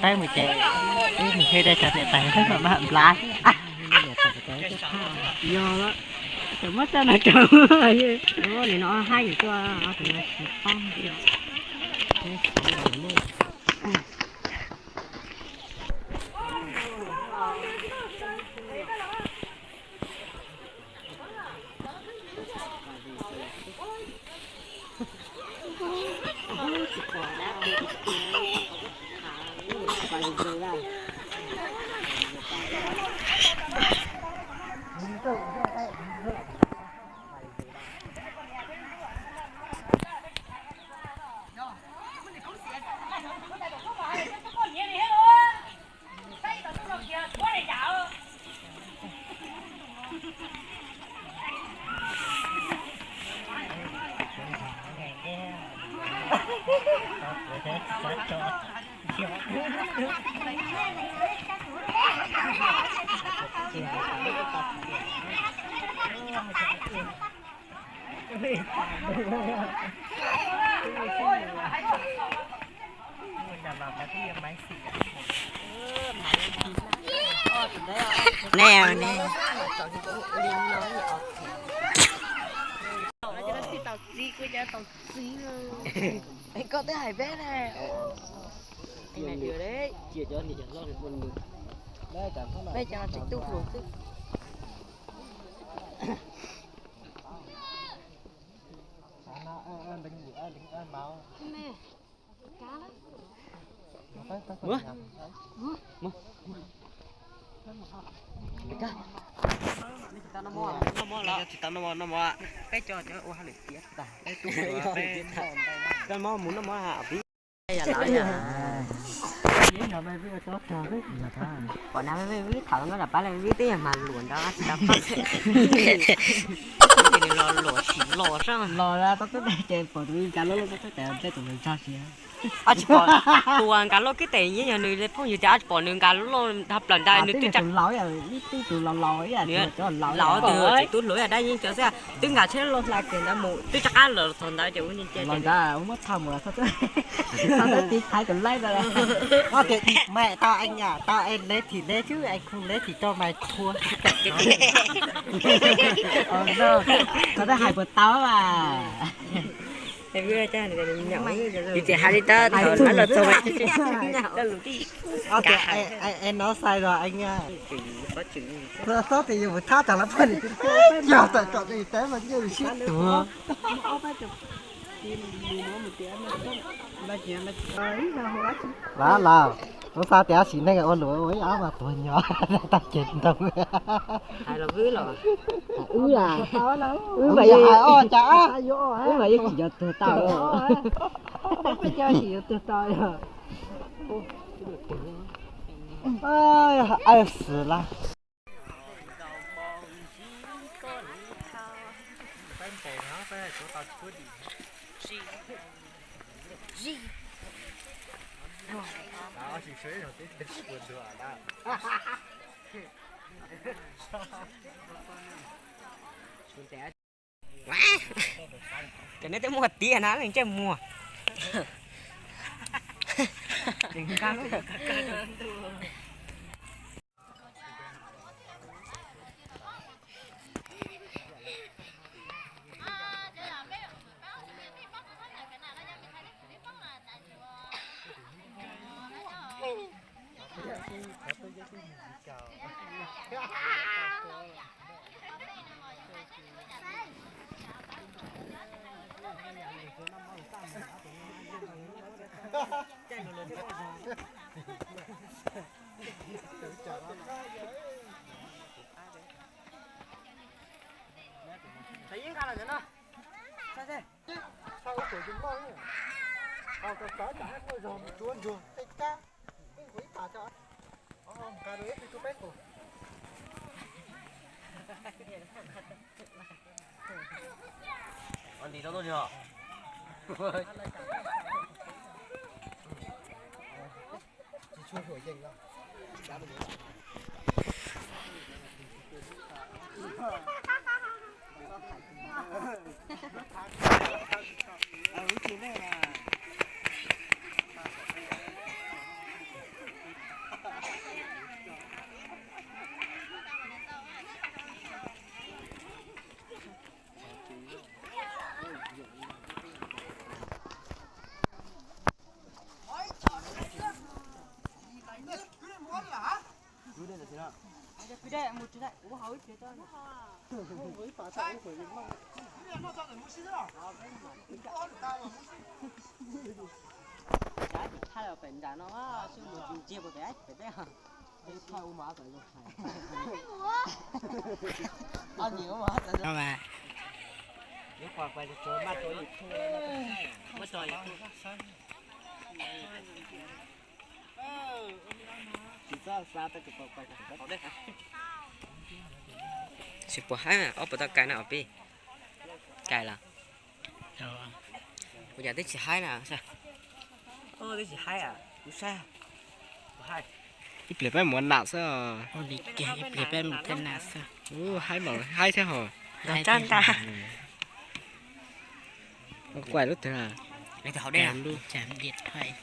Peb mus ces ib mus he dai cov niam tais peb mam nplas. Yog lawm, ces muab txoj no rau. Nim no haj yus tuaj tus no tsis paub. Neb, neb. Koj twb hais peb ne. Peb cov tsis tu hluas xwb. Tsis tau noj mov, noj mov, peb cov cov ua hauj lwm tiav tas, peb tu, peb noj mov mus noj mov. Pom na, vij tham no rau pab, vij twb yog mas luam ntawd tsis tau pom. Ces nws los luam sim los sab los tau twb ces pom tus nkag loj loj tau twb tes nplej tus nws tso siav. Tsis pom tus nkag loj kib tes yeej yog nws phooj ywg tias tsis pom nws nkag loj dhau plaws ntawd nws twb tsa laus, ib tug laus laus, laus tus tsis tu hluas dab yeej cov xwb twb nkag tsheb loj hla kiag ntawd mus twb rov qab los txog ntawd ces ua ntawd muab tha mus txhob txhob tiv thaiv tus laib ntawd. Tias mẹ tao anh à, tao anh lấy thịt đấy chứ anh không lấy thịt cho mày thua. Tao hais puas tau mas. Vim tias hais li tab tom los txog. Tias em nói sai rồi anh à. Txhob tias yus mus thab tag lawv poj niam, yog tawm tsom tes mas nyiaj yus siab tuag. Lav laus, kuv xav tias sim neej ua luam ua ib ob mas tuag nyo tag ces ntoo. Hais los wb los, wb mas, wb mas yeej tsis yuav tuag tau. Xwm laj. Cov neb twb muag tiag na, leej ntsej muag. Thaij los pem nram no, sib mus ntsia pem pem teb. Tsis puas haib, ob puas tau kais na os pib? Kais los? Kuv cas twb tsis haib na. Twb tsis haib, kuv saib. Ib pliag peb mus nam xwb. Ib pliag peb mus nam xwb. Haib mas haib thiab hos. Kuaj lub twg na? Lub tsav diam thais.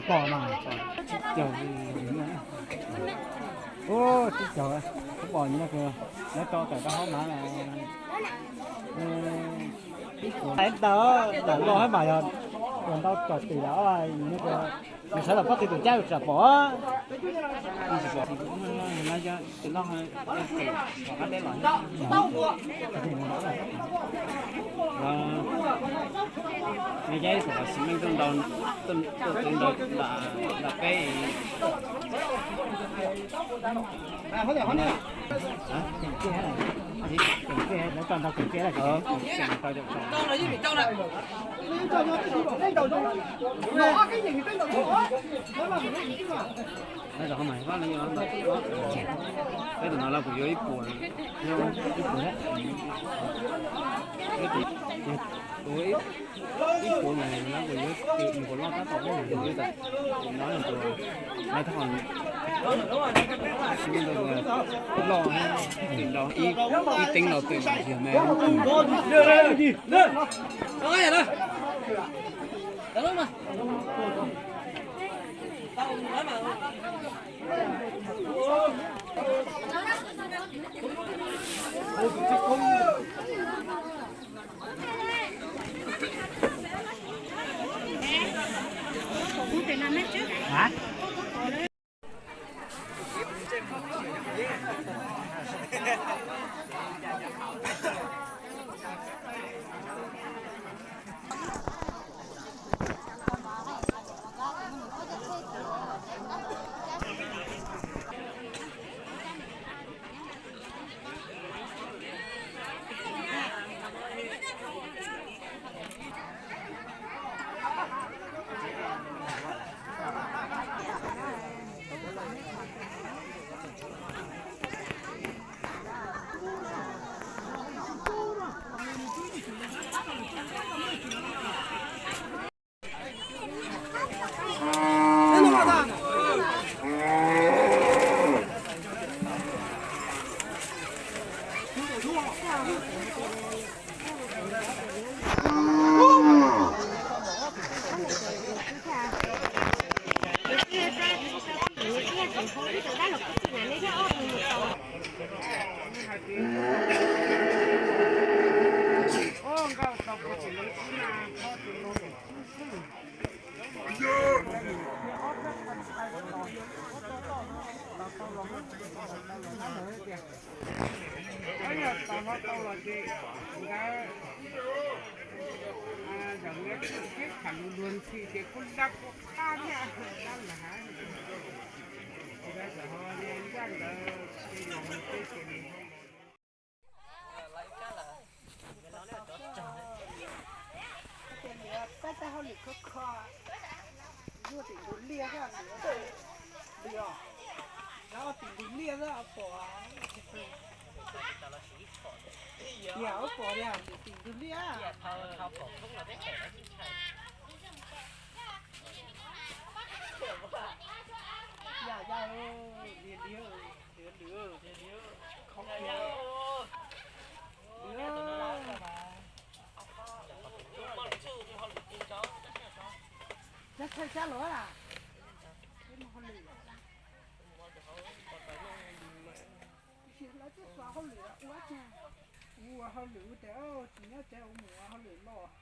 Pom mas, ub, tsib caug, pom nyob lawv tso tawm rau hauv mas. Ntawd lam los hab mas yog ntau tsom tim lawm, nws sawv los pob tw tus cab tsam pom. Nws yog ib tug xim meej tuaj ntau, tuaj ntau nram peb. Peb tus no los kuv yuav ib puas, ib puas, ib puas mas no kuv yuav tus nkaus loj tab tom no tus, no tus, no tab tom loj, ib teev los tus yog me. Yog tau no tau los ces nkawd, nkawd tsis teb tham lus luag ntxhi ces kuj dab kuj qab thiab dab lawm hab. Nkawd txawm ho ncaj nkawd tej los teb ces Peb tej hauj lwm khov kho, zuaj tim ntug liaj thiab, li os, lawv ua tim ntug liaj xwb pom. Yam ua pom li tim ntug liaj. Yam yam li li, li li, khov kho. Yog thaij sab los, peb mus hauj lwm. Tiam sis lawv twb xav hauj lwm ua tsaug, ua hauj lwm ua tes tsis nyob tsev, ua mus ua hauj lwm los.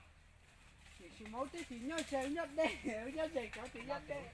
Tiam sis mas ua teb tsis nyob tsev, nyob deb, nyob tsev cov tsis nyob deb.